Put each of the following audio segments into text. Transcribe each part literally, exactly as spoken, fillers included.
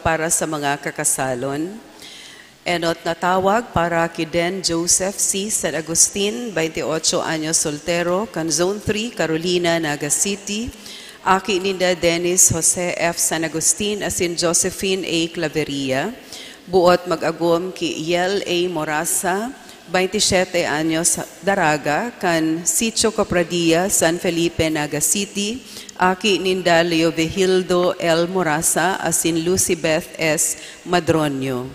para sa mga kakasalon. Enot na tawag para ki Den Joseph C. San Agustin, twenty-eight anyos, soltero, kan Zone three, Carolina, Naga City. Aki ninda Dennis Jose F. San Agustin asin Josephine A. Claveria. Buot mag-agom ki Yel A. Morasa, twenty-siete anyos, daraga, kan Sitio Copradia, San Felipe, Naga City, aki ninda Leovigildo L. Morasa asin Lucibeth S. Madronio.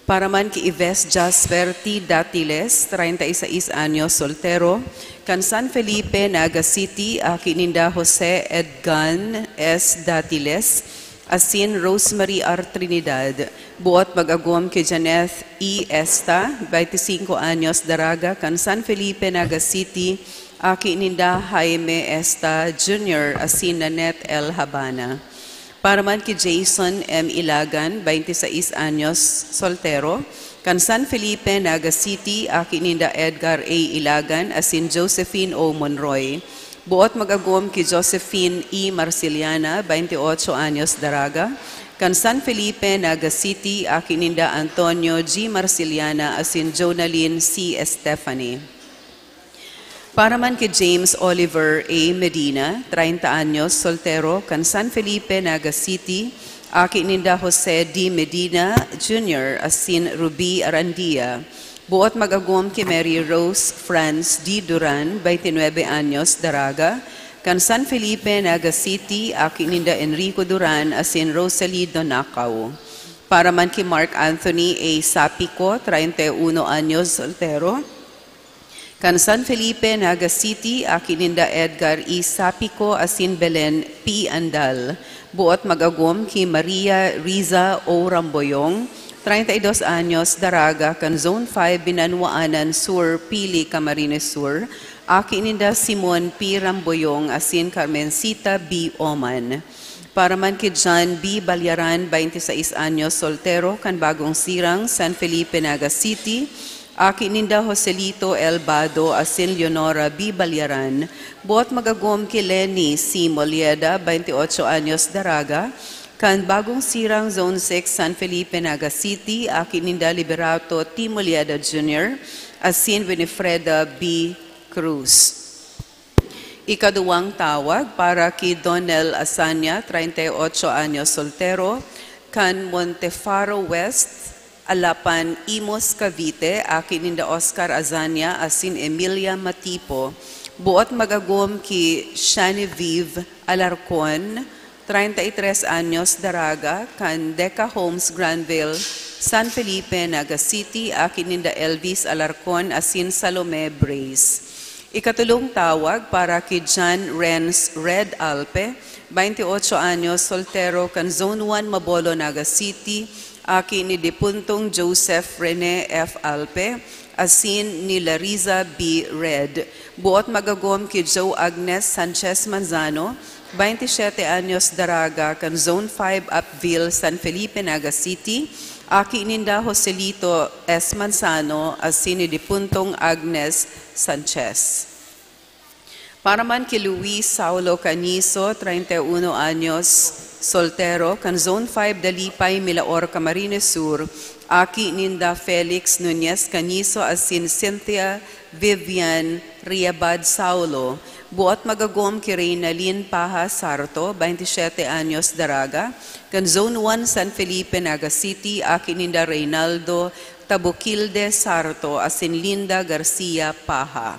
Para man ki Ives Jasper T. Datiles, treinta y seis anyos, soltero, kan San Felipe, Naga City, aki ninda Jose Edgan S. Datiles asin Rosemary R. Trinidad. Buot mag-agom ki Janeth E. Esta, twenty-cinco anyos, daraga, kan San Felipe, Naga City, aki ninda Jaime Esta Junior asin Nanette L. Habana. Para man ki Jason M. Ilagan, twenty-seis anyos, soltero, kan San Felipe, Naga City, aki ninda Edgar A. Ilagan asin Josephine O. Monroy. Buot mag-agom ki Josephine E. Marciliana, twenty-eight anyos, daraga, kan San Felipe, Naga City, aki ninda Antonio G. Marciliana asin Jonalyn C. Estefani. Para man ki James Oliver A. Medina, treinta anyos, soltero, kan San Felipe, Naga City, aki ninda Jose D. Medina Junior asin Ruby Arandia. Buot mag-agom ki Mary Rose Franz D. Duran, twenty-nuebe anyos, daraga, kan San Felipe, Naga City, aki ninda Enrico Duran asin Rosalie Donacao. Para man ki Mark Anthony A. Sapico, treinta y uno anyos, soltero, kan San Felipe, Naga City, aki ninda Edgar E. Sapico asin Belen P. Andal. Buot mag-agom ki Maria Riza O. Ramboyong, treinta y dos anyos, daraga, kan Zone five, Binanwaanan Sur, Pili, Camarines Sur, aki ninda Simon P. Ramboyong asin Carmencita B. Oman. Para man ki John B. Balyaran, twenty-seis anyos, soltero, kan Bagong Sirang, San Felipe, Naga City, aki ninda Joselito L. Bado asin Leonora B. Balyaran. Buot mag-agom ki Lenny C. Molieda, twenty-eight anyos, daraga, kan Bagong Sirang, Zone six, San Felipe, Naga City, aki ninda Liberato T. Molieda Junior asin Winifreda B. Cruz. Ikaduwang tawag para ki Donel Asanya, treinta y ocho anyos, soltero, kan Montefaro West, Alapan, Imus, Cavite, aki ninda Oscar Azanya asin Emilia Matipo. Buot mag-agom ki Shanivive Alarcon, treinta y tres anyos, daraga, kan Deca Homes, Granville, San Felipe, Naga City, aki ninda Elvis Alarcon asin Salome Brace. Ikatulong tawag para ki John Renz Red Alpe, twenty-eight anyos, soltero, kan Zone one, Mabolo, Naga City, aki ni dipuntong Joseph Rene F. Alpe asin ni Lariza B. Red. Buot magagom ki Joe Agnes Sanchez Manzano, twenty-siete anyos, daraga, kan Zone five, Upville, San Felipe, Naga City, aki ninda Joselito S. Manzano asin ni dipuntong Agnes Sanchez. Para man ki Luis Saulo Caniso, treinta y uno anyos, soltero, kan Zone five, Dalipay, Milaor, Camarines Sur, aki ninda Felix Nunez Caniso asin Cynthia Vivian Riabad Saulo. Buot magagom ki Reynalyn Paha Sarto, twenty-siete anyos, daraga, kan Zone one, San Felipe, Naga City, aki ninda Reynaldo Tabukilde Sarto asin Linda Garcia Paha.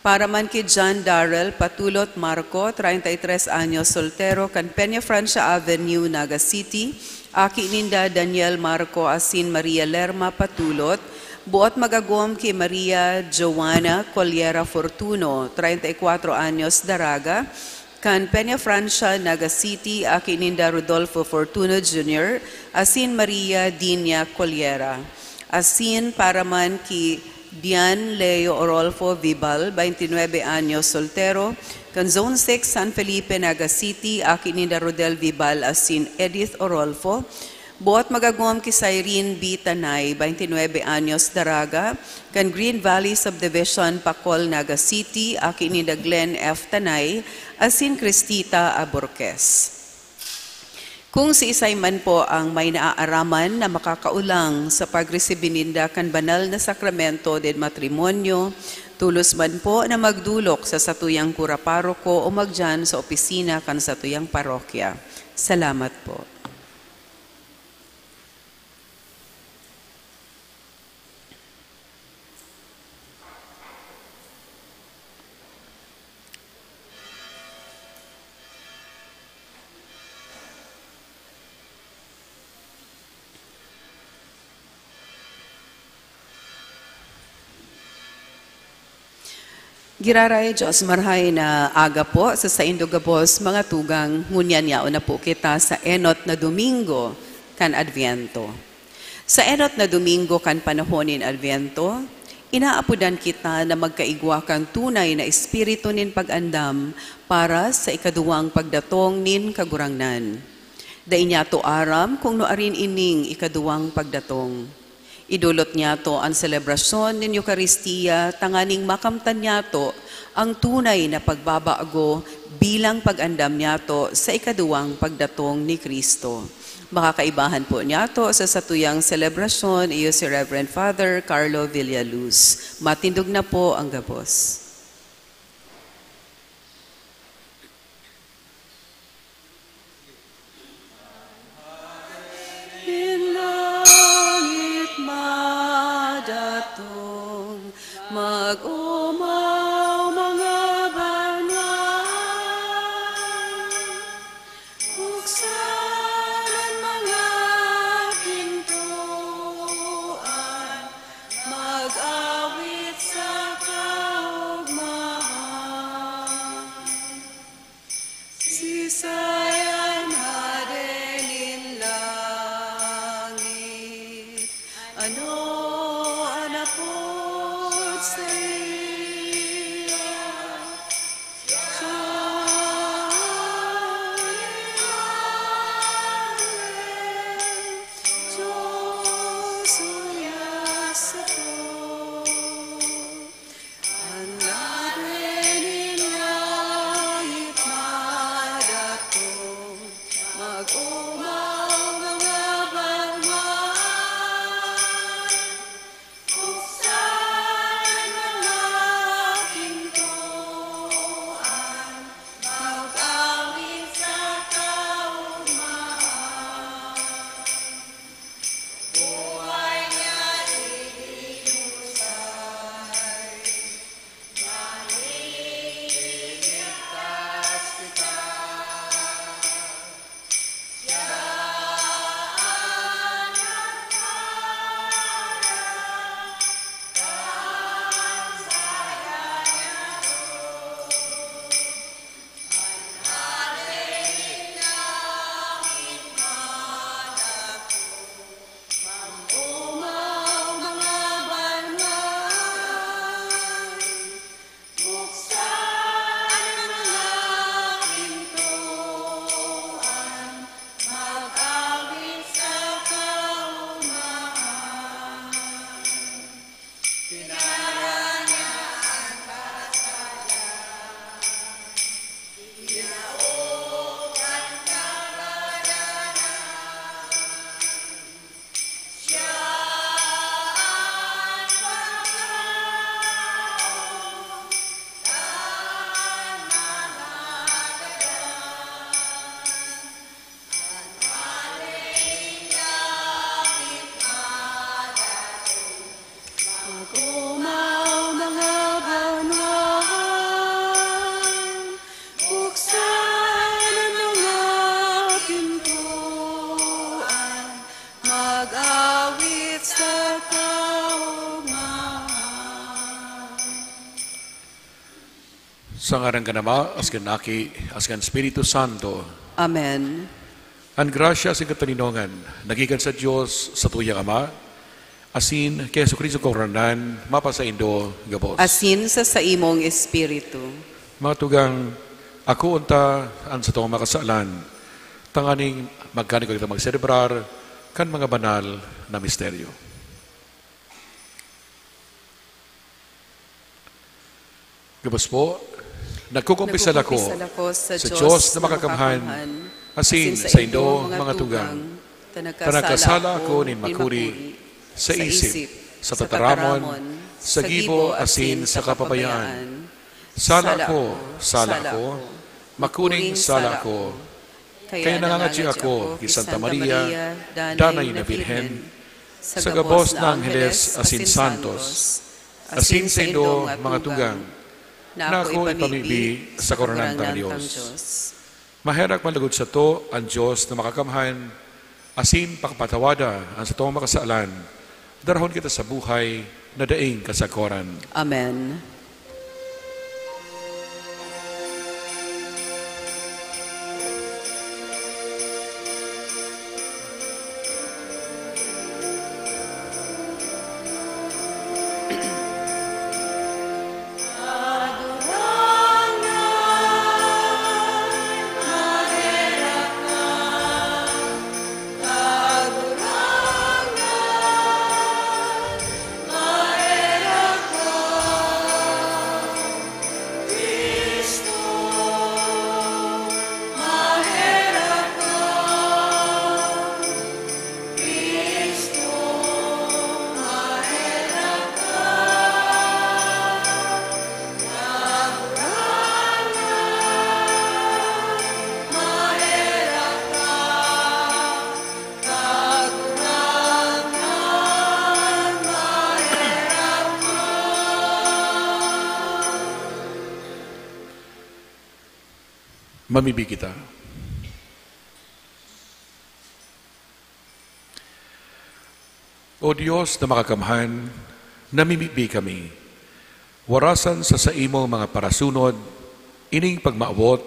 Para man ki John Darrell Patulot Marco, treinta y tres anyos, soltero, kan Peña Francia Avenue, Naga City, aki ninda Daniel Marco asin Maria Lerma Patulot, buot magagom ki Maria Joanna Coliera Fortuno, treinta y cuatro anyos, daraga, kan Peña Francia, Naga City, aki ninda Rodolfo Fortuno Junior asin Maria Dinia Coliera. Asin para man ki Dian Leo Orolfo Vibal, twenty-nuebe anyos, soltero, kan Zone six, San Felipe, Naga City, aki ninda Rodel Vibal asin Edith Orolfo. Buot magagom ki Cyrene B. Tanay, twenty-nuebe anyos, daraga, kan Green Valley Subdivision, Pacol, Naga City, aki ninda Glenn F. Tanay asin Cristita Aburquez. Kung siisay man po ang may naaaraman na makakaolang sa pagresibi ninda kan banal na sakramento del matrimonio, tolos man po na magdolok sa satuyang kura paroko o magdiyan sa opisina kan satuyang parokya. Salamat po. Giraray Dios, marahay na aga po sa saindo gabos, mga tugang. Ngunyan yaon na po kita sa enot na Domingo kan Adviento. Sa enot na Domingo kan panahon nin Adviento, inaapodan kita na magkaigwa kan tunay na espiritu nin pag-andam para sa ikaduwang pagdatong nin Kagurangnan. Dai nyato aram kung nuarin ining ikaduwang pagdatong. Idolot nyato an selebrasyon nin Eukaristia tanganing makamtan nyato ang tunay na pagbabago bilang pag-andam nyato sa ikaduwang pagdatong ni Cristo. Makakaibahan po nyato sa satuyang selebrasyon iyo si Reverend Father Carlo Villaluz. Matindog na po ang gabos. In langit madatong, mag-omaw mga banwaan, buksan an mga pintoan, mag-awit sa kaogmahan. Siisay an hade nin langit? Ano an apod saiya? Siya an Dios na sato. An hade nin langit madatong, mag-omaw mga banwaan, buksan an mga pintoan, mag-awit sa kaogmahan. Mag-omaw mga banwaan, buksan an mga pintoan, mag-awit sa kaogmahan. Sa ngaran kan Ama, asin kan Aki, asin kan Espiritu Santo. Amen. An grasya asin katoninongan nagikan sa Dios, satuyang Ama, asin ki Jesu-Cristo Kagurangnan, mapasaindo gabos. Asin sa saimong espiritu. Mga tugang, akoon ta an satong mga kasalan, tanganing magkanuya kita magselebrar kan mga banal na misteryo. Gabos po. Nagkukumpisal ako sa Dios na makakamhan, asin saindo, mga tugang, ta nagkasala ako nin makuri, sa isip, sa tataramon, sa gibo, asin sa kapabayaan. Sala ako, sala ako, makuring sala ako. Kaya nangangadyi ako ki Santa Maria, Danay na Birhen, sa gabos na angheles asin santos, asin saindo, mga tugang, na ako ipamibi sa Kagurangnan tang Dios. Maherak man logod sato an Dios na makakamhan, asin pakapatawada an satong mga kasalan, darahon kita sa buhay na daing kasagkoran. Amen. Mamibi kita. O Dios na makakamhan, namimibi kami. Warasan sa saimong mga parasunod ining pagmawot,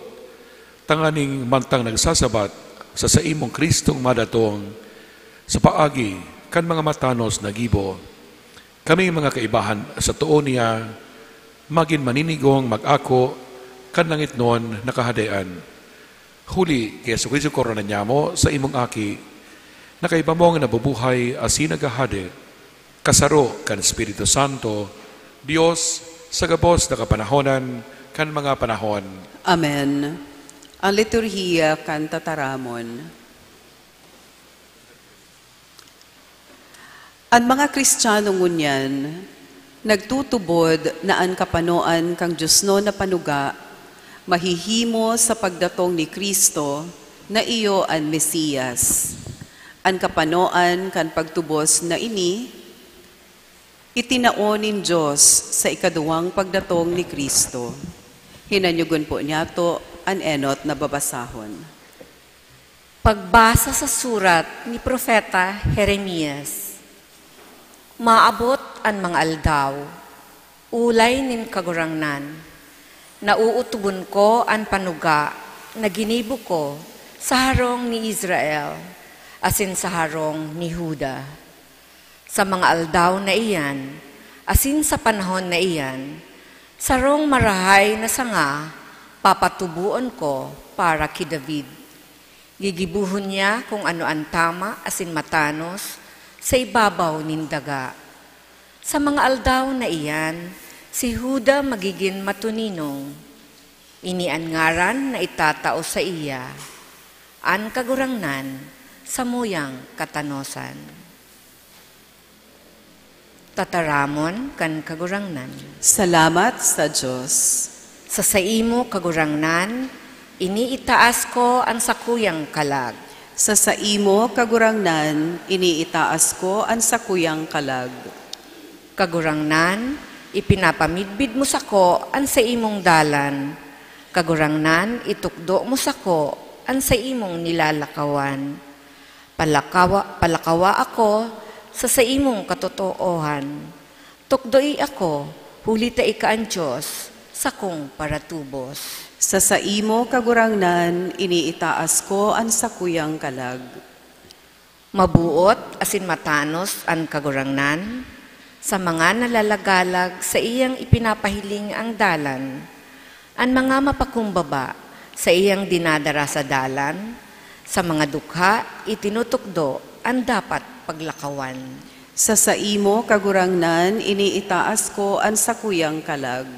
tanganing mantang nagsasabat sa saimong Kristong madatong sa paagi kan mga matanos na gibo, kaming mga kaibahan sa too niya magin maninigong mag-ako kan langitnon na Kahadean. Huli ki Jesu-Cristo korona niamo sa imong Aki, na kaiba mong nabubuhay asin naghahade, kasaro kan Espiritu Santo, Dios, sa gabos na kapanahonan kan mga panahon. Amen. Ang liturhiya kan tataramon. An mga Kristiyano ngunyan nagtutubod na an kapanoan kan diosnon na panuga mahihimo sa pagdatong ni Cristo na iyo an Mesias. An kapanoan kan pagtubos na ini itinao nin Dios sa ikaduwang pagdatong ni Cristo. Hinanyogon po niyato an enot na babasahon. Pagbasa sa surat ni Propeta Jeremias. Maabot an mga aldaw, olay nin Kagurangnan, na uutubon ko an panuga na ginibo ko sa harong ni Israel asin sa harong ni Juda. Sa mga aldaw na iyan, asin sa panahon na iyan, sarong marahay na sanga papatuboon ko para ki David. Gigibohon niya kun ano an tama asin matanos sa ibabaw nin daga. Sa mga aldaw na iyan, si Juda magigin matoninong. Ini an ngaran na itatao saiya, an Kagurangnan samuyang katanosan. Tataramon kan Kagurangnan. Salamat sa Dios. Sa saimo, Kagurangnan, ini itaas ko an sakuyang kalag. Sa saimo, Kagurangnan, ini itaas ko an sakuyang kalag. Kagurangnan, ipinapamidbid mo sako an saimong dalan. Kagurangnan, itukdo mo sako an saimong nilalakawan. Palakawa, palakawa ako sa saimong katotoohan. Tukdoi ako, huli ta ika an Dios, sakong paratubos. Sa saimo, Kagurangnan, ini itaas ko an sakuyang kalag. Mabuot asin matanos an Kagurangnan, sa mga nalalagalag saiyang ipinapahiling ang dalan. An mga mapakumbaba, saiyang dinadara sa dalan, sa mga dukha, itinutukdo an dapat paglakawan. Sa saimo, Kagurangnan, ini itaas ko an sakuyang kalag.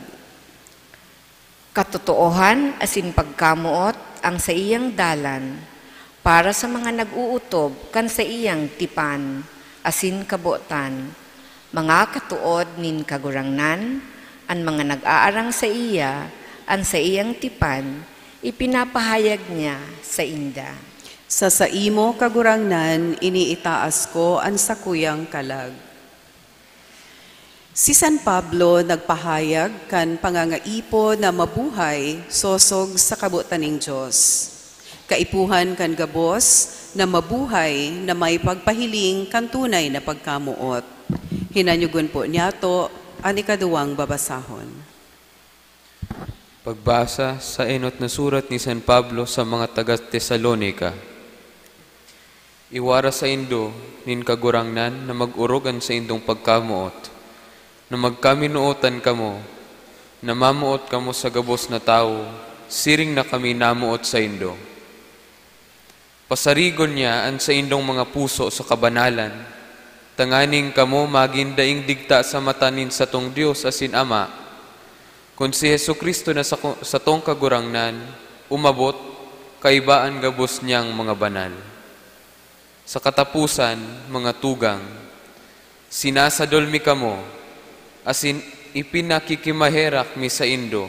Katotoohan asin pagkamoot ang saiyang dalan para sa mga nag-ootob kan saiyang tipan asin kabotan. Mga katood nin Kagurangnan, an mga nag-aarang saiya, an saiyang tipan, ipinapahayag niya sainda. Sa saimo, Kagurangnan, iniitaas ko an sakuyang kalag. Si San Pablo nagpahayag kan pangangaipo na mabuhay sosog sa kabotan nin Dios. Kaipuhan kan gabos na mabuhay na may pagpahiling kan tunay na pagkamoot. Hinanyogon po niyato an ikaduwang babasahon. Pagbasa sa enot na surat ni San Pablo sa mga taga Tesalonica. Iwara saindo nin Kagurangnan na mag-orog an saindong pagkamoot, na magkaminootan kamo, na mamoot kamo sa gabos na tawo, siring na kami namoot saindo. Pasarigon niya an saindong mga puso sa kabanalan, tanganing kamo magin daing digta sa mata nin satong Dios asin Ama, kun si Jesu-Cristo na sako-, satong Kagurangnan, umabot kaiba an gabos niyang mga banal. Sa kataposan, mga tugang, sinasadol mi kamo, asin ipinakikimaherak mi saindo,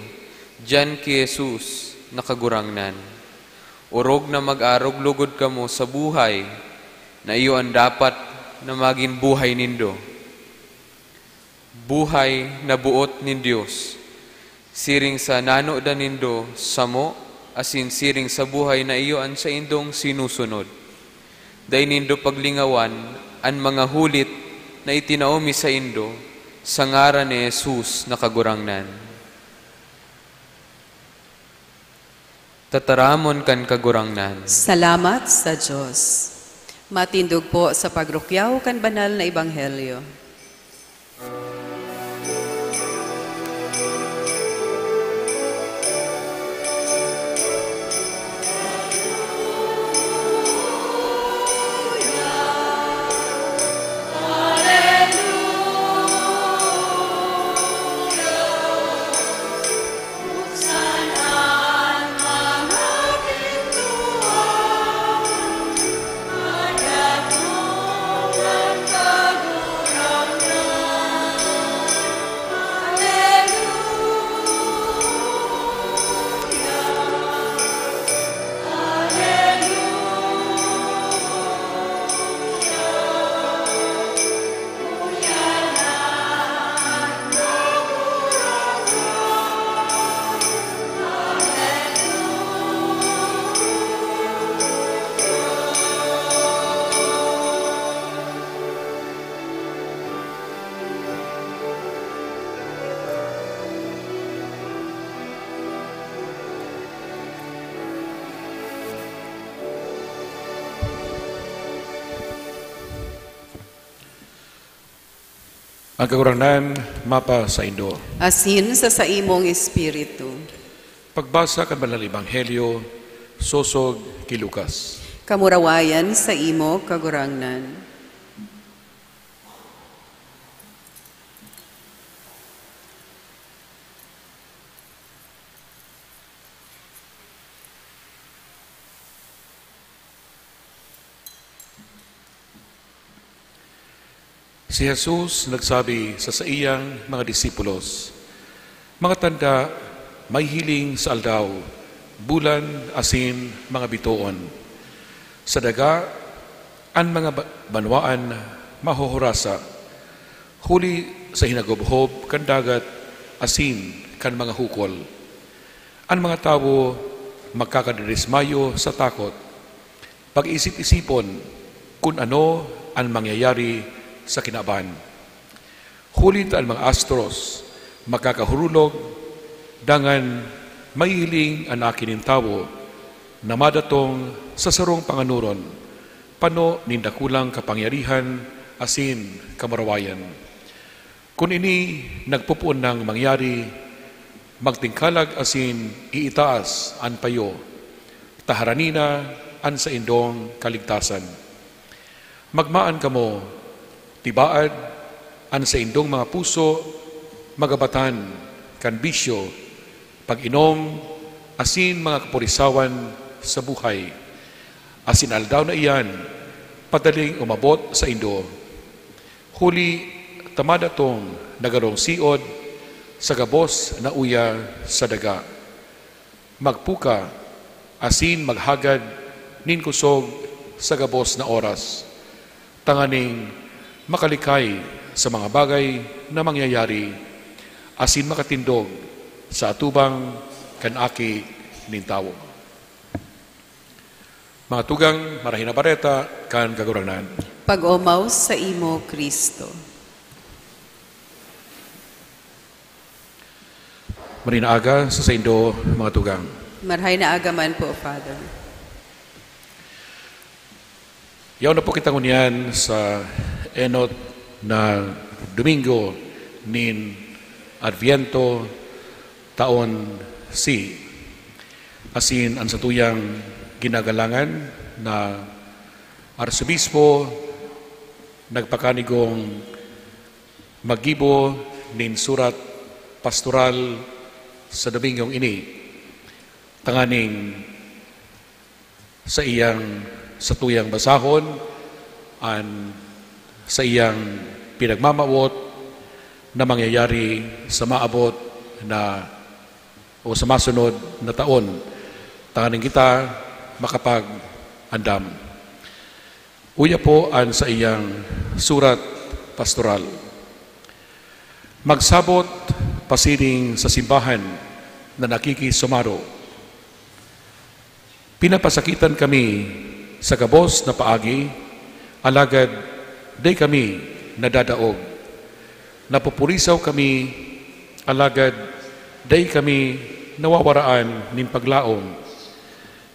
diyan ki Jesus na Kagurangnan. Orog na mag-arog logod kamo sa buhay na iyo an dapat na magin buhay nindo. Buhay na boot nin Dios, siring sa nanodan nindo samo, asin siring sa buhay na iyo an saindong sinusunod. Dai nindo paglingawan an mga hulit na itinao mi saindo sa ngaran ni Jesus na Kagurangnan. Tataramon kan Kagurangnan. Salamat sa Dios. Matindog po sa pagrukyaw kan banal na ebanghelyo. Ang Kagurangnan mapasaindo. Asin sa saimong espiritu. Pagbasa kan Banal na Ebanghelyo sosog ki Lucas. Kamurawayan saimo, Kagurangnan. Si Jesus nagsabi sa saiyang mga disipulos, "Mga tanda, may hiling sa aldaw, bulan, asin mga bitoon. Sa daga, an mga ba-, banwaan mahuhurasa, huli sa hinagubhob kan dagat asin kan mga hukol. An mga tawo magkakadidismayo sa takot, pag-isip-isipon kun ano an mangyayari sa kinaban. Huli ta an mga astros magkakahurulog, dangan mahihiling an Aki nin Tawo na madatong sa sarong panganoron, pano nin dakulang kapangyarihan asin kamurawayan. Kun ini nagpopoon nang mangyari, magtingkalag asin iitaas an payo, ta harani na an saindong kaligtasan. Magmaan kamo, tibaad an saindong mga puso magabatan kan bisyo, pag-inom, asin mga kapurisawan sa buhay, asin aldaw na iyan padaling umabot saindo. Huli ta madatong na garong siod sa gabos na uya sa daga. Magpuka asin maghagad nin kosog sa gabos na oras, tanganing makalikay sa mga bagay na mangyayari asin makatindog sa atubang kan Aki nin Tawo. Mga tugang, Marahay na Bareta kan Kagurangnan. Pag-omaw sa imo, Kristo. Maray na aga sa saindo, mga tugang. Marhay na aga man po, Father. Yaon na po kita ngunyan sa enot na Domingo nin Adviento, taon C. Asin an satuyang ginagalangan na Arsobispo nagpakanigong maggibo nin surat pastoral sa Domingong ini, tanganing saiyang satuyang basahon an saiyang pinagmamawot na mangyayari sa maabot na o sa masunod na taon, tanganing kita makapag-andam. Uya po an saiyang surat pastoral. Magsabot pasiring sa simbahan na nakikisumaro. Pinapasakitan kami sa gabos na paagi, alagad dai kami nadadaog. Napupurisaw kami, alagad dai kami nawawaraan nin paglaom.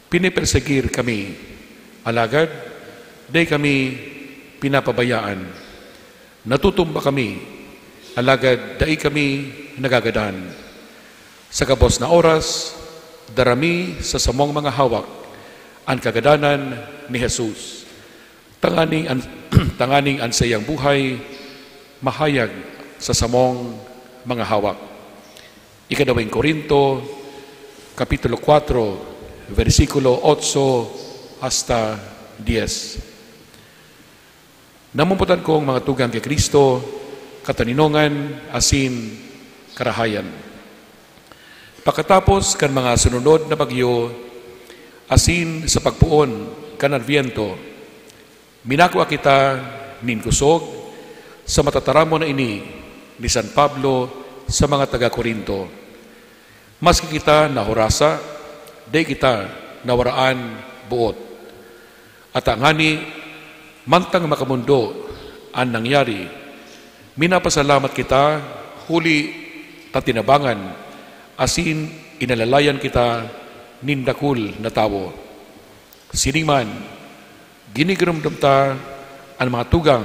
Pinipersegir kami, alagad dai kami pinapabayaan. Natutumba kami, alagad dai kami nagagadan. Sa gabos na oras, dara mi sa samong mga hawak an kagadanan ni Jesus, tanganing an, tanganing an saiyang buhay mahayag sa samong mga hawak. Ikadawang Korinto, Kapitulo kuwatro, bersikulo otso hasta dyes. Namumutan kong mga tugang ki Cristo, katoninongan asin karahayan. Pakatapos kan mga sununod na bagyo, asin sa pagpoon kan Adviento, minakua kita nin kosog sa matataramon na ini ni San Pablo sa mga taga Corinto. Maski kita nahurasa, dai kita nawaraan boot. Ata ngani, mantang makamondo an nangyari, minapasalamat kita huli ta tinabangan asin inalalayan kita nin dakul na tawo. Sining man, ginigiromdom ta an mga tugang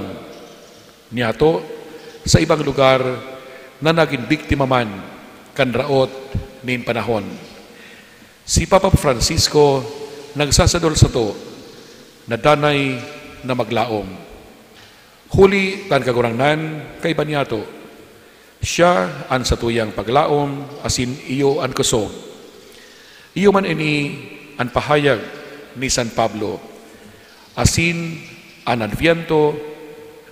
niyato sa ibang lugar na nagin biktima man kan raot nin panahon. Si Papa Francisco nagsasadol sato na danay na maglaom. Huli ta an Kagurangnan kaiba niyato. Siya an satuyang paglaom asin iyo an kosog. Iyo man ini an pahayag ni San Pablo, asin an Adviento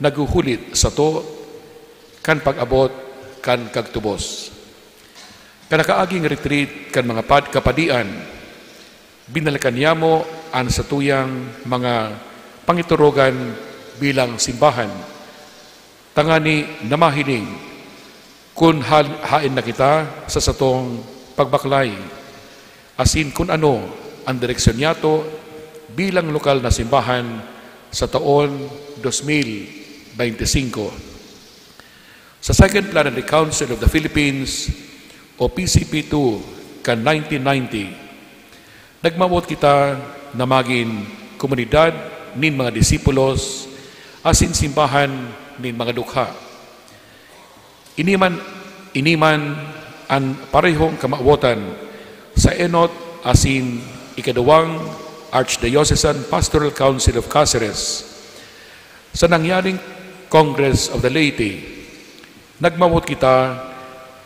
naghuhulit sato kan pag-abot kan kagtubos. Kan nakaaging retreat kan mga pad-, kapadian, binalikan niyamo an satuyang mga pangiturugan bilang simbahan, tangani na mahiling kun hal-, haen na kita sa satong pagbaklay, asin kun ano an direksyon niyato bilang lokal na simbahan sa taon dos mil beinti singko. Sa Second Plenary Council of the Philippines, o P C P two, kan nineteen ninety, nagmawot kita na magin komunidad nin mga disipulos asin simbahan nin mga dukha. Ini man, ini man an parehong kamawotan sa enot asin ikaduwang Archdiocesan Pastoral Council of Caceres. Sa nangyaring Congress of the Laity, nagmawot kita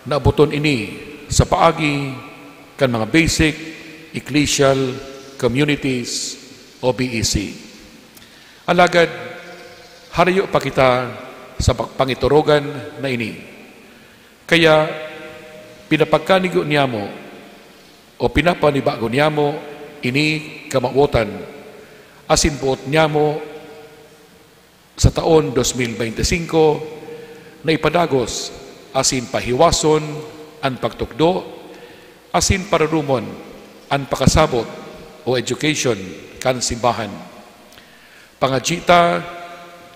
na aboton ini sa paagi kan mga basic ecclesial communities o B E C. Alagad, harayo pa kita sa pa-, pangiturugan na ini. Kaya, pinapagkanigo niyamo o pinapanibago niyamo ini kamawotan, asin boot niyamo sa taon dos mil bente singko na ipadagos asin pahiwason an pagtukdo asin pararumon an pakasabot o education kan simbahan. Pangadyi ta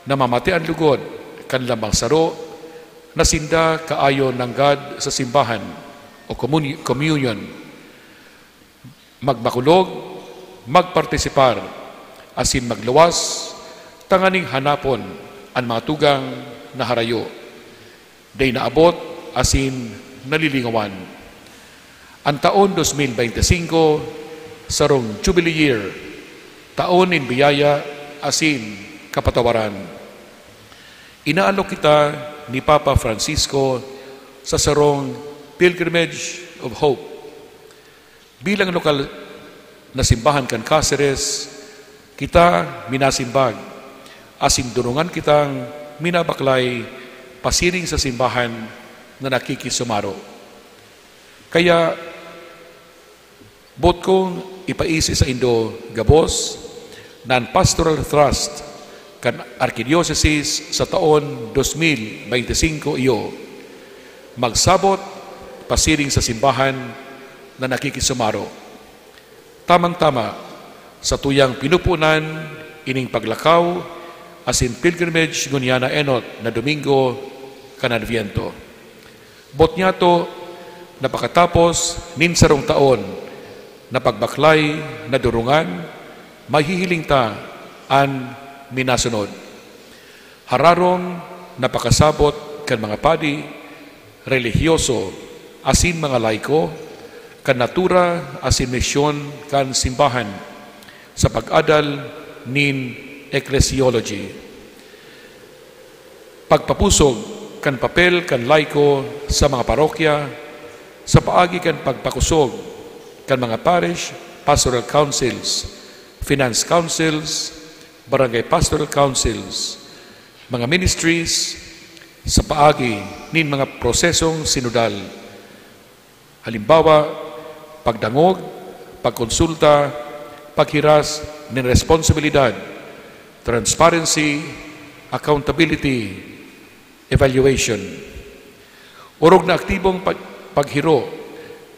na mamati an lugod kan lambang saro na sinda kaayo nanggad sa simbahan o komuni-, communion, magmakulog, magpartisipar, asin magluwas tanganing hanapon an mga tugang na harayo, dai naabot asin nalilingawan. An taon dos mil bente singko, sarong Jubilee Year, taon nin biyaya asin kapatawaran. Inaalok kita ni Papa Francisco sa sarong Pilgrimage of Hope. Bilang lokal na simbahan kan Caceres, kita minasimbag, asin durungan kitang minabaklay pasiring sa simbahan na nakikisumaro. Kaya, boot kong ipaisi saindo gabos na an Pastoral Trust kan Arkidiosesis sa taon dos mil bente singko iyo magsabot pasiring sa simbahan na nakikisumaro. Tamang-tama, satuyang pinupunan ining paglakaw asin pilgrimage ngunyan na enot na Domingo kan Adviento. Boot niyato na pakatapos nin sarong taon na pagbaklay na durungan, mahihiling ta an minasunod. Hararom na pakasabot kan mga padi, relihiyoso, asin mga laiko, kan natura asin misyon kan simbahan sa pag-adal nin ecclesiology. Pagpapusog kan papel kan laiko sa mga parokya sa paagi kan pagpakosog kan mga parish pastoral councils, finance councils, barangay pastoral councils, mga ministries sa paagi nin mga prosesong sinodal. Halimbawa, pagdangog, pagkonsulta, paghiras nin responsibilidad, transparency, accountability, evaluation. Orog na aktibong pag-, paghiro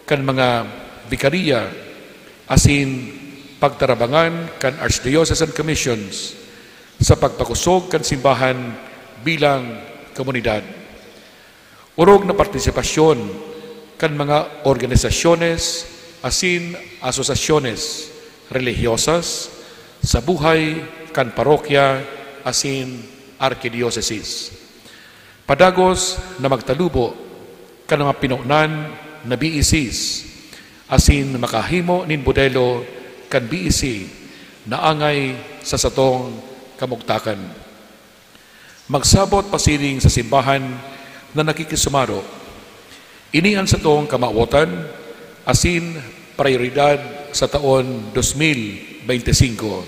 kan mga bikariya asin pagtarabangan kan Archdiocesan Commissions sa pagpakosog kan simbahan bilang komunidad. Orog na partisipasyon kan mga organisasyones asin asosasyones relihiyosas sa buhay kan parokya asin arkidiosesis. Padagos na magtalubo kan mga pinonan na B E Cs asin makahimo nin modelo kan B E C na angay sa satong kamugtakan. Magsabot pasiring sa simbahan na nakikisumaro. Ini an satong kamawotan asin prayoridad sa taon dos mil bente singko.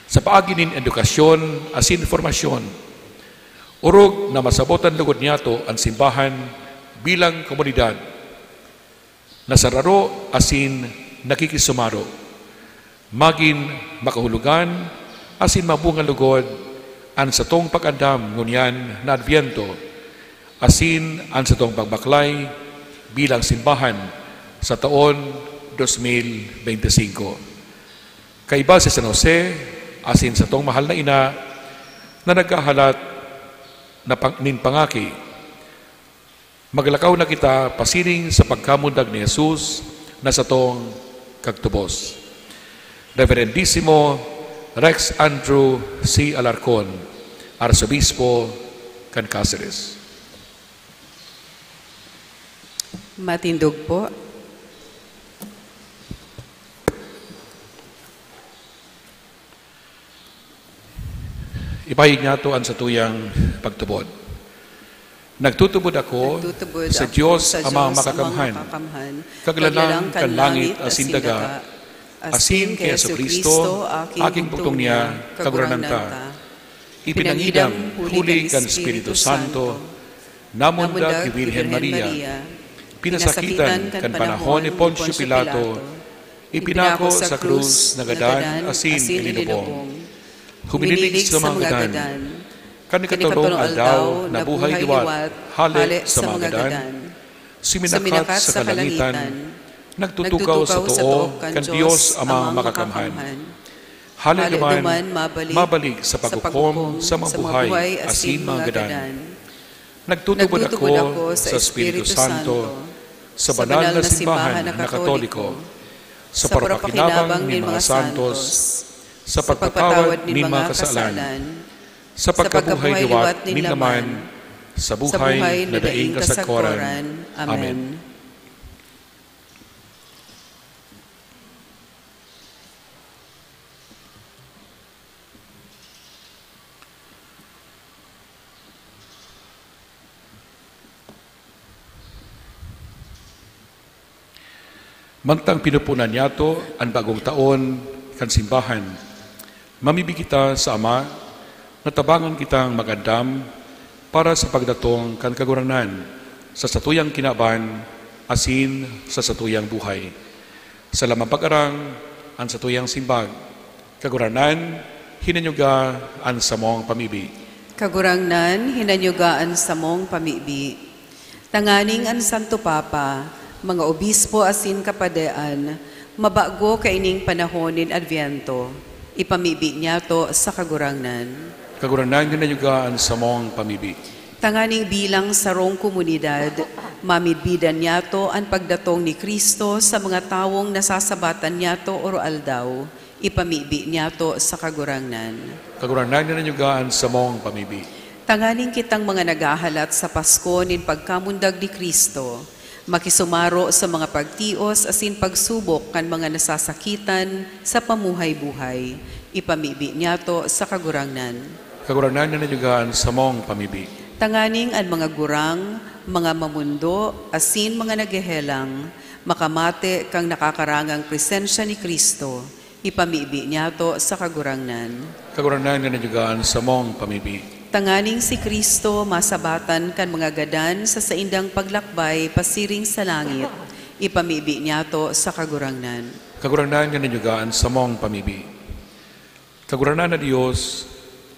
Sa paagi nin edukasyon asin formasyon, orog na masabot an lugod niyato an simbahan bilang komunidad na sararo asin nakikisumaro. Magin makahulogan asin mabunga lugod an satong pag-andam ngunyan na Adbyento, asin an satong pagbaklay bilang simbahan sa taon dos mil bente singko. Kaiba si San Jose asin satong mahal na ina na naghahalat na pang-, nin pangaki, maglakaw na kita pasiring sa pagkamundag ni Jesus na satong Kagtubos. Reverendisimo Rex Andrew C. Alarcon, Arsobispo kan Caceres. Matindog po. Ipahayag niyato an satuyang pagtubod. Nagtutubod ako Nagtutubod sa ako Diyos sa Amang Diyos Amang Makakamhan, Makakamhan, Kaglalang kan langit asin daga, asin kay Jesu-Cristo, aking bugtong niya, Kagurangnan ta. Ipinangidam huli kan Espiritu Santo, namundag ki Birhen Maria, pinasakitan kan panahon ni Poncio Pilato, ipinako sa krus, nagadan asin ilinubong. Huminilig sa mga gadan. Kan ikatolong aldaw, nabuhay liwat hale sa mga gadan. Suminakat sa kalangitan, nagtutukaw sa too kan Dios Amang Makakamhan. Hale duman, mabalik sa paghukom sa mga buhay asin mga gadan. Nagtutubod ako sa Espiritu Santo, sa banal na simbahan na Katoliko, sa parapakinabang nin mga santos, sa pagpatawad nin mga kasalan, sa pagkabuhay liwat nin laman, sa buhay na daing kasagkoran. Amen. Mantang pinupunan niyato an bagong taon kan simbahan, mamibi kita sa Ama na tabangan kitang magandam para sa pagdatong kan Kagurangnan sa satuyang kinaban asin sa satuyang buhay. Sa lamang pag-arang, an satuyang simbag, Kagurangnan, hinanyuga an samong pamibi. Kagurangnan, hinanyuga an samong pamibi. Tanganing an Santo Papa, mga obispo asin kapadean, mabago kaining panahon nin Adviento, ipamibi niyato sa Kagurangnan. Kagurangnan, hinanyuga an samong pamibi. Tanganing bilang sarong komunidad, mamidbidan niyato an pagdatong ni Cristo sa mga tawong nasasabatan niyato oro-aldaw, ipamibi niyato sa Kagurangnan. Kagurangnan, hinanyuga an samong pamibi. Tanganing kitang mga naghahalat sa Pasko nin pagkamundag ni Cristo, makisumaro sa mga pagtios asin pagsubok kan mga nasasakitan sa pamuhay-buhay, ipamibi niyato sa Kagurangnan. Kagurangnan, hinanyuga an samong pamibi. Tanganing an mga gurang, mga mamondo, asin mga naghehelang, makamate kan nakakarangang presensya ni Cristo, ipamibi niyato sa Kagurangnan. Kagurangnan, hinanyuga an samong pamibi. Tanganing si Cristo masabatan kan mga gadan sa saindang paglakbay pasiring sa langit, ipamibi niyato sa Kagurangnan. Kagurangnan, hinanyuga an samong pamibi. Kagurangnan na Dios,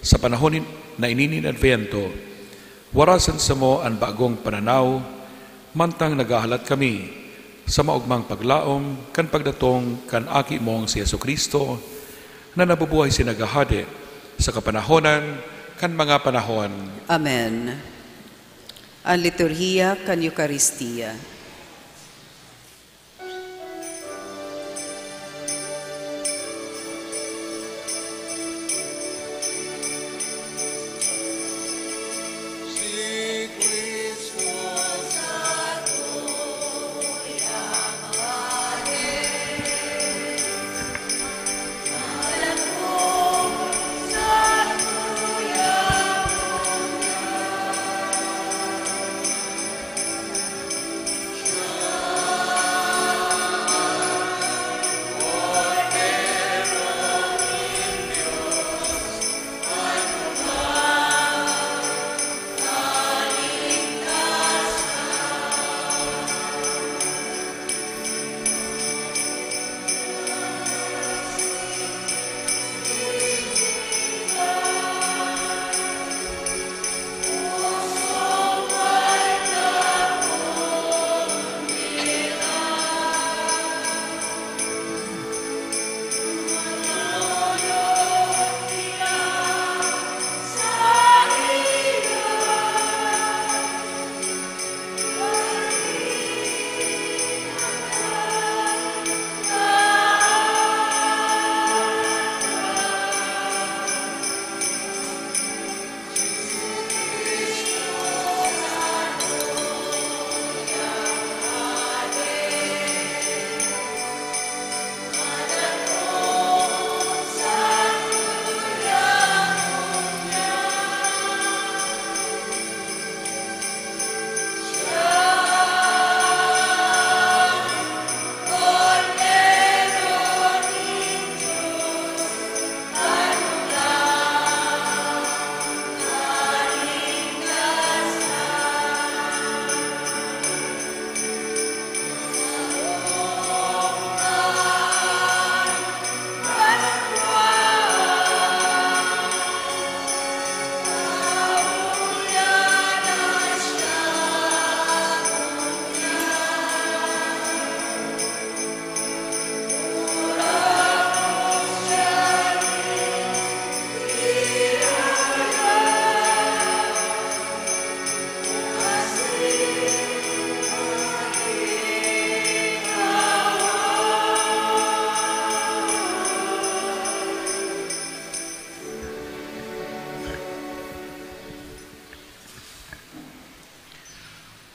sa panahon nin-, na ini nin Advento, warasan samo an bagong pananaw, mantang naghahalat kami sa maogmang paglaom kan pagdatong kan Aki mong si Jesu-Cristo, na nabubuhay asin naghahade sa kapanahonan kan mga panahon. Amen. An liturhiya kan Eukaristia.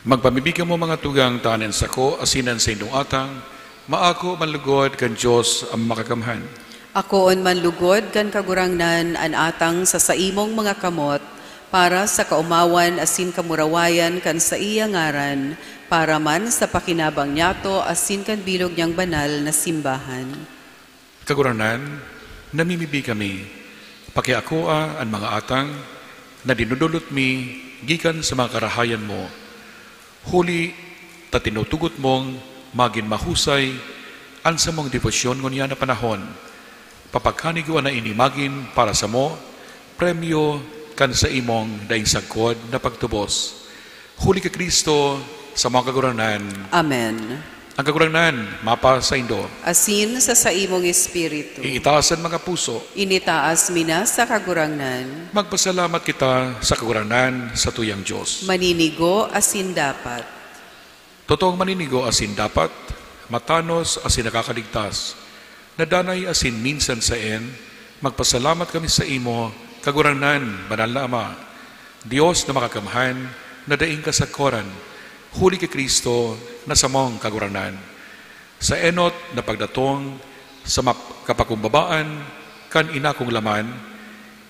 Magpamibi kamo, mga tugang, ta an sako asin an saindong atang maako man lugod kan Dios an Makakamhan. Akoon man lugod kan Kagurangnan an atang sa saimong mga kamot, para sa kaomawan asin kamurawayan kan saiya ngaran, para man sa pakinabang niyato asin kan bilog niyang banal na simbahan. Kagurangnan, namimibi kami, pakiakoa an mga atang na dinodolot mi gikan sa mga karahayan mo. Huli ta tinutugot mong magin mahusay an samong debosyon ngunyan na panahon. Papagkanigoan na ini magin para samo, premyo kan saimong daing sagkod na pagtubos. Huli ki Cristo, samong Kagurangnan. Amen. An Kagurangnan mapasaindo. Asin sa saimong espiritu. Iitaas an mga puso. Initaas mi na sa Kagurangnan. Magpasalamat kita sa Kagurangnan, satuyang Dios. Maninigo asin dapat. Totoong maninigo asin dapat, matanos asin nakakaligtas, na danay asin minsan saen, magpasalamat kami saimo, Kagurangnan, Banal na Ama, Dios na Makakamhan, na daing kasagkoran, huli ki Cristo na samong Kagurangnan. Sa enot na pagdatong sa map-, kapakumbabaan kan inakong laman,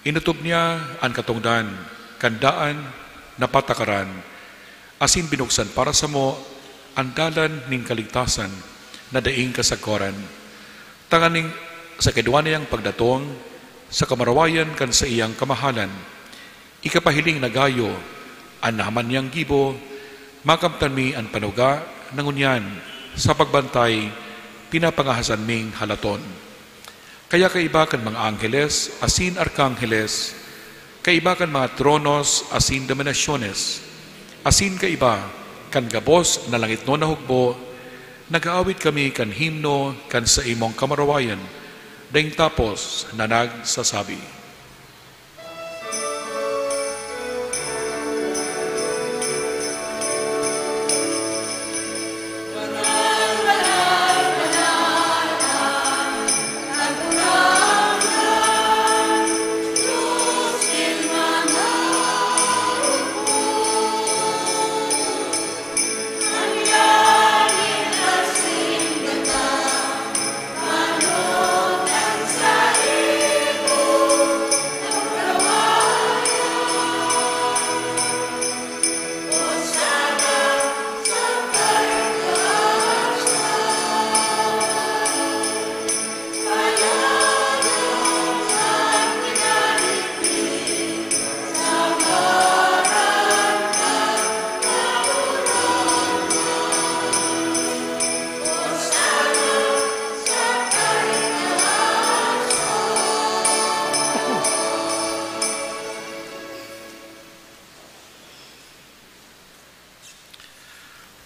inotob niya an katongdan kan daan na patakaran, asin binuksan para samo an dalan nin kaligtasan na daing kasagkoran. Tanganing sa kaidwa niyang pagdatong, sa kamurawayan kan saiyang kamahalan, ikapahiling na gayo an nahaman niyang gibo, makamtan mi an panuga na ngunyan sa pagbantay pinapangahasan ming halaton. Kaya kaiba kan mga angheles asin arkangheles, kaiba kan mga tronos asin dominasyones, asin kaiba kan gabos na langitnon na hugbo, nag-aawit kami kan himno kan saimong kamurawayan, daing tapos na nagsasabi.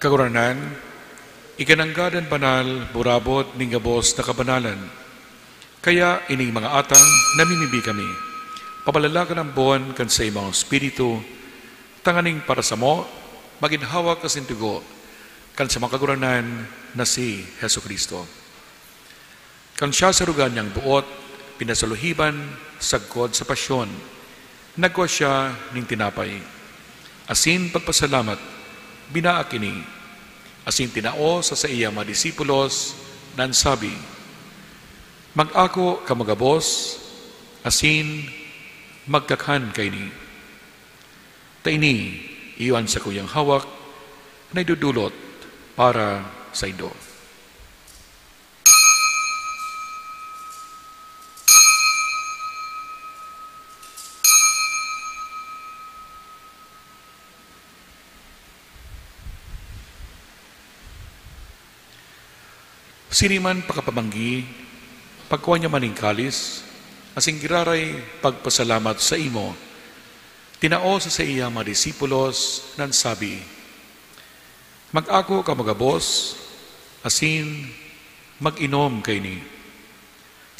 Kagurangnan, ikananggad an banal, burabot nin gabos na kabanalan. Kaya ining mga atang namimibi kami, pabalalakan an buwan kan saimong Espiritu, tanganing para samo, magin hawak asin dugo kan samong Kagurangnan na si Jesu-Cristo. Kan siya sarugan niyang boot, pinasaluhiban sagkod sa pasyon, nagkua siya nin tinapay, asin pagpasalamat, binaak ini, asin tinao sa saiyang mga disipulos, na nagsabi, "Mag-ako kamo gabos, asin magkakan kaini. Ta ini iyo an sakuyang hawak na idodolot para saindo." Siring man pakapamanggi, pagkua niya man nin kalis, asin giraray pagpasalamat saimo, tinao sa saiyang mga disipulos, na nagsabi, "Mag-ako kamo gabos, asin mag-inom kaini.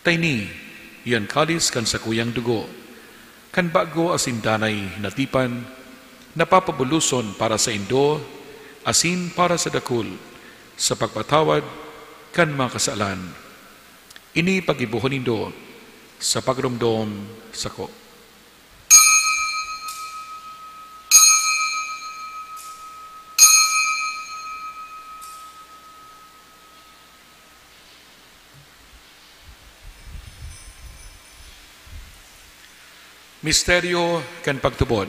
Ta ini iyo an kalis kan sakuyang dugo, kan bago asin danay na tipan, na papabuloson para saindo asin para sa dakul, sa pagpatawad kan mga kasalan. Ini paggibohon nindo sa pagromdom sako." Misteryo kan pagtubod.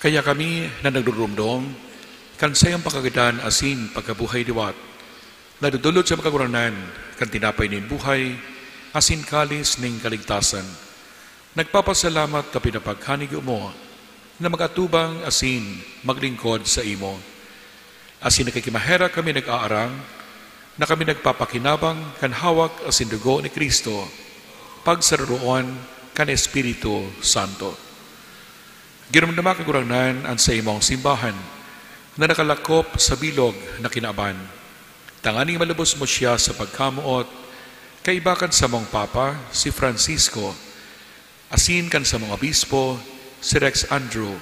Kaya kami na nagdurumdom kan saiyang pagkagadan asin pagkabuhay liwat, nadodolot sa Kagurangnan kan tinapay nin buhay asin kalis nin kaligtasan, nagpapasalamat ta pinapagkanigyo mo na mag-atubang asin maglingkod saimo. Asin nakikimaherak kami nag-aarang na kami nagpapakinabang kan hawak asin dugo ni Cristo, pagsaroroon kan Espiritu Santo. Giromdoma, Kagurangnan, an saimong simbahan na nakalakop sa bilog na kinaban, tanganing malubos mo siya sa pagkamoot, kaiba kan samong Papa, si Francisco, asin kan samong Obispo, si Rex Andrew,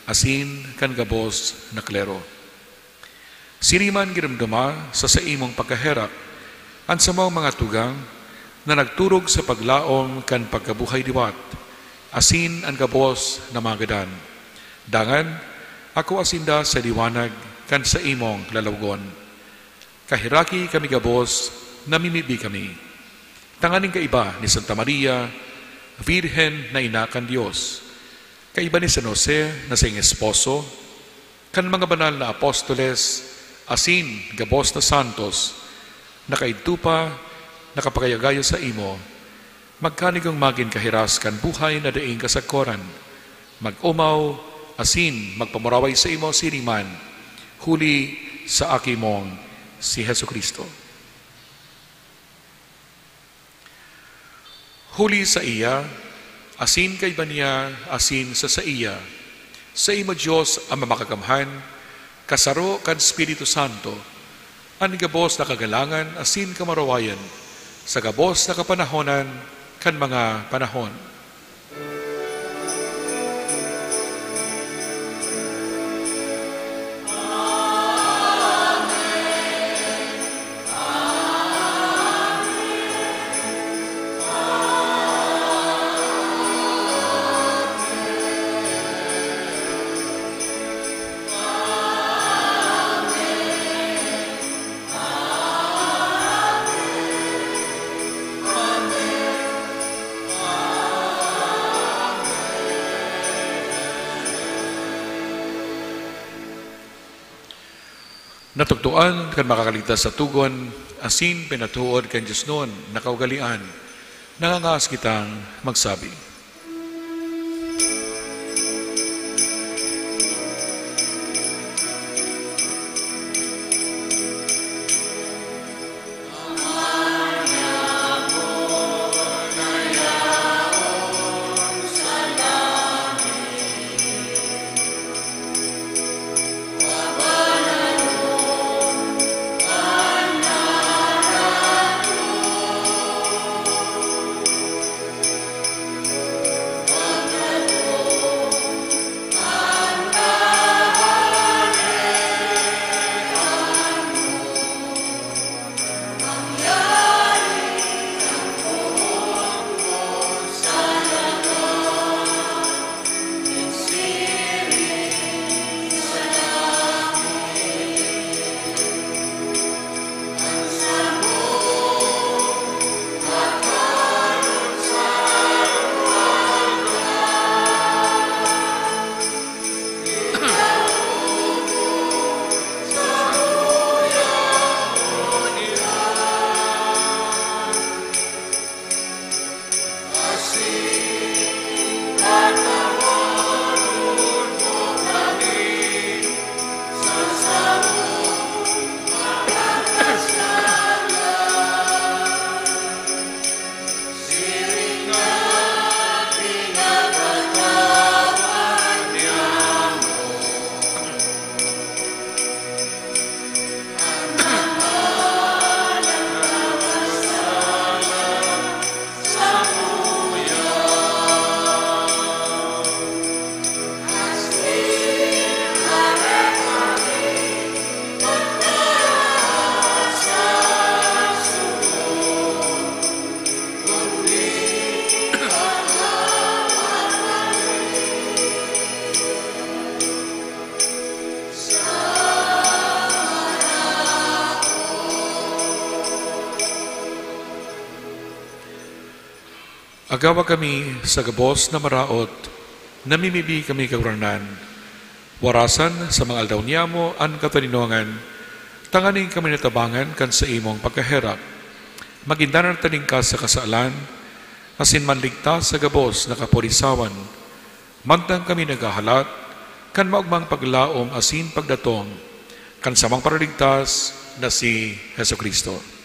asin kan gabos na klero. Siriman, giromdoma sa saimong pagkaherak an samong mga tugang na nagturog sa paglaom kan pagkabuhay liwat, asin an gabos na mga gadan. Dangan, akoa sinda sa liwanag kan saimong lalawogon. Kaheraki kami gabos, namimibi kami, tanganing kaiba ni Santa Maria, Birhen na ina kan Dios, kaiba ni San Jose na saing esposo, kan mga banal na apostoles, asin gabos na santos, na kaidto pa nakapagayagayo saimo, magkanigong magin kahiras kan buhay na daing kasagkoran. Mag-omaw asin magpamuraway saimo siriman, huli sa Aki mong si Jesu-Cristo. Huli saiya, asin kaiba niya, asin sa saiya, saimo, Dios Ama Makakamhan, kasaro kan Espiritu Santo, an gabos na kagalangan asin kamurawayan, sa gabos na kapanahonan kan mga panahon. Natugdoan kan Makakaligtas sa Togon, asin pinatuod kan diosnon na kaugalean, nangangaas kitang magsabi. Agawa kami sa gabos na maraot, namimibi kami, Kagurangnan. Warasan sa mga aldaw niyamo an katoninongan, tanganing kami natabangan kan saimong pagkaherak. Magin danay na talingkas sa kasalan, asin manligtas sa gabos na kapulisawan. Mantang kami naghahalat kan maogmang paglaom asin pagdatong kan samong Paraligtas na si Jesu-Cristo.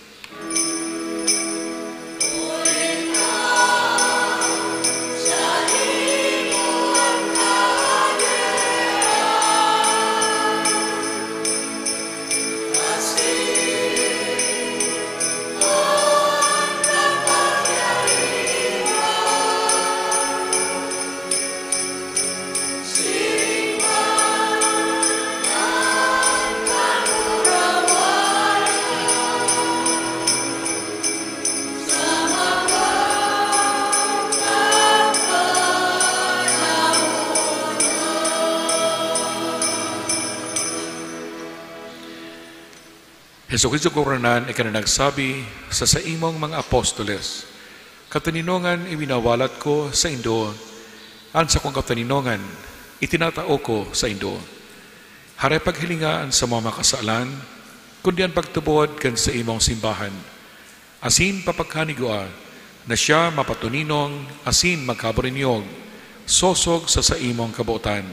Jesu-Cristo, Kagurangnan, ika na nagsabi sa saimong mga apostoles, "Katoninongan iwinawalat ko saindo, an sakong katoninongan itinatao ko saindo." Haray paghilinga an samong mga kasalan, kundi an pagtubod kan saimong simbahan, asin papagkanigua na siya mapatoninong asin magkaburinyog, sosog sa saimong kabotan.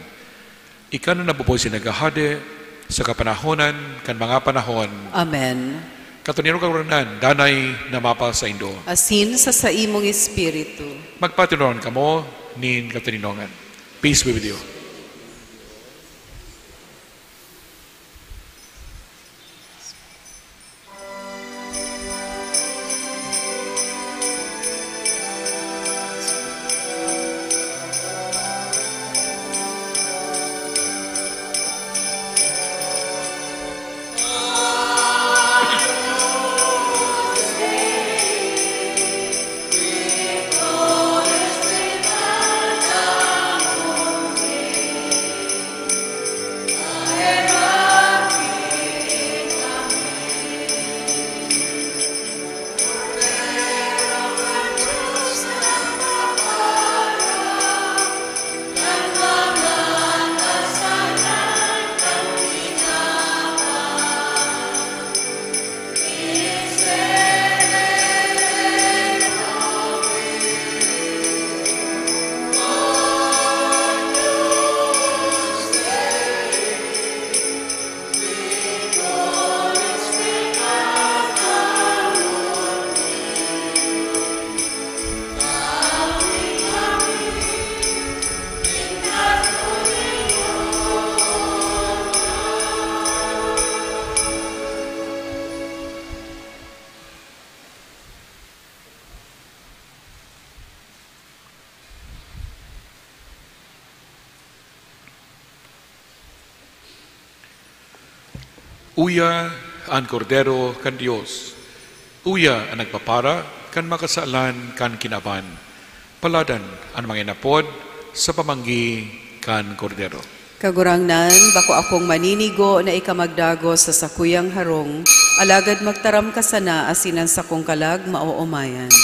Ika na nabubuhay asin naghahade sa kapanahonan kan mga panahon. Amen. Katoninongan, Kagurangnan, danay na mapasaindo. Asin sa saimong espiritu. Magpatoninongan kamo nin katoninongan. Peace be with you. Uya an Kordero kan Dios. Uya an nagpapara kan mga kasalan kan kinaban. Paladan an mga inapod sa pamanggi kan Kordero. Kagurangnan, bako akong maninigo na ika magdagos sa sakuyang harong, alagad magtaram ka sana asin an sakong kalag maoomayan.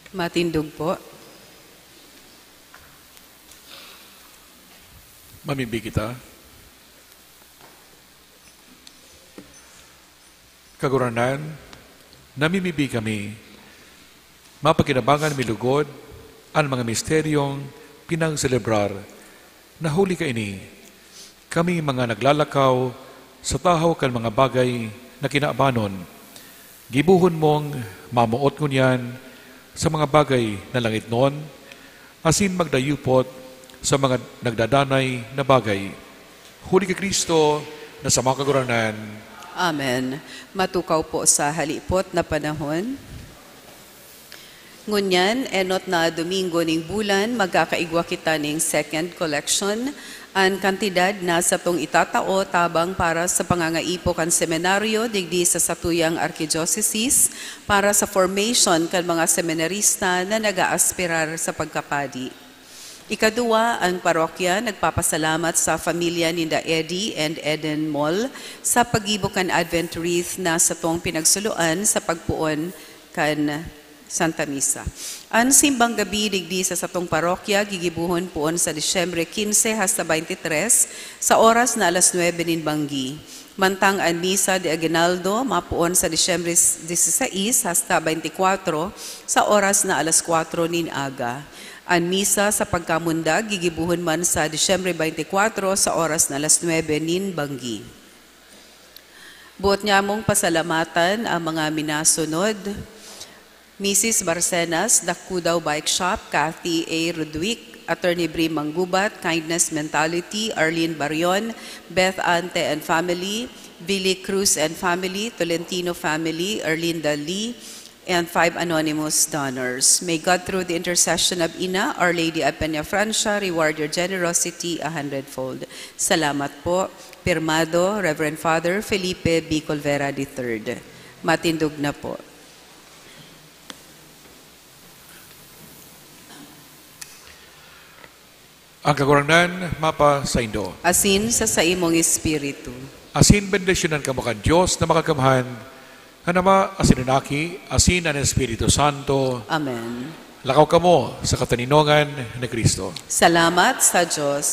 Matindog po. Mamibi kita. Kagurangnan, namimibi kami. Mapakinabangan mi lugod an mga misteryong pinagselebrar na huli kaini. Kami mga naglalakaw sa tahaw kan mga bagay na kinabanon. Gibohon mong mamoot ngunyan sa mga bagay na langitnon, asin magdayupot sa mga nagdadanay na bagay. Huli ki Cristo na sama Kagurangnan. Amen. Matukaw po sa halipot na panahon. Ngunyan, enot na domingo ning bulan, magkakaigwa kita ning second collection. An kantidad na satong itatao tabang para sa pangangaipo kan seminaryo digdi sa satuyang arkidiocese para sa formation kan mga seminarista na nag-aaspirar sa pagkapadi. Ikaduwa, ang parokya nagpapasalamat sa pamilya ninda Eddie and Eden Mol sa paggibo kan Advent wreath na satong pinagsuluan sa pagpoon kan Santa Misa. An simbang gabi digdi sa satong parokya gigibohon poon sa Disyembre quince hasta twenty-three, sa oras na alas nuebe nin banggi. Mantang an Misa de Aguinaldo mapoon sa Disyembre dieciséis hasta twenty-cuatro, sa oras na alas kuwatro nin aga. An Misa sa pagkamundag gigibohon man sa Disyembre twenty-cuatro, sa oras na alas nuebe nin banggi. Buot nyamong pasalamatan ang mga minasunod: Misis Barcenas, Dakudao Bike Shop, Cathy A. Rudwick, Attorney Bri Manggubat, Kindness Mentality, Arlene Barion, Beth Ante and family, Billy Cruz and family, Tolentino family, Erlinda Lee, and five anonymous donors. May God, through the intercession of Ina, Our Lady of Peñafrancia, reward your generosity a hundredfold. Salamat po. Pirmado, Reverend Father Felipe B. Colvera the third. Matindog na po. Ang Kagurangnan mapasaindo. Asin sa saimong espiritu. Asin bendisyonan kamo kan Dios na Makakamhan, an Ama, asin an Aki, asin an Espiritu Santo. Amen. Lakaw kamo sa katoninongan ni Cristo. Salamat sa Dios.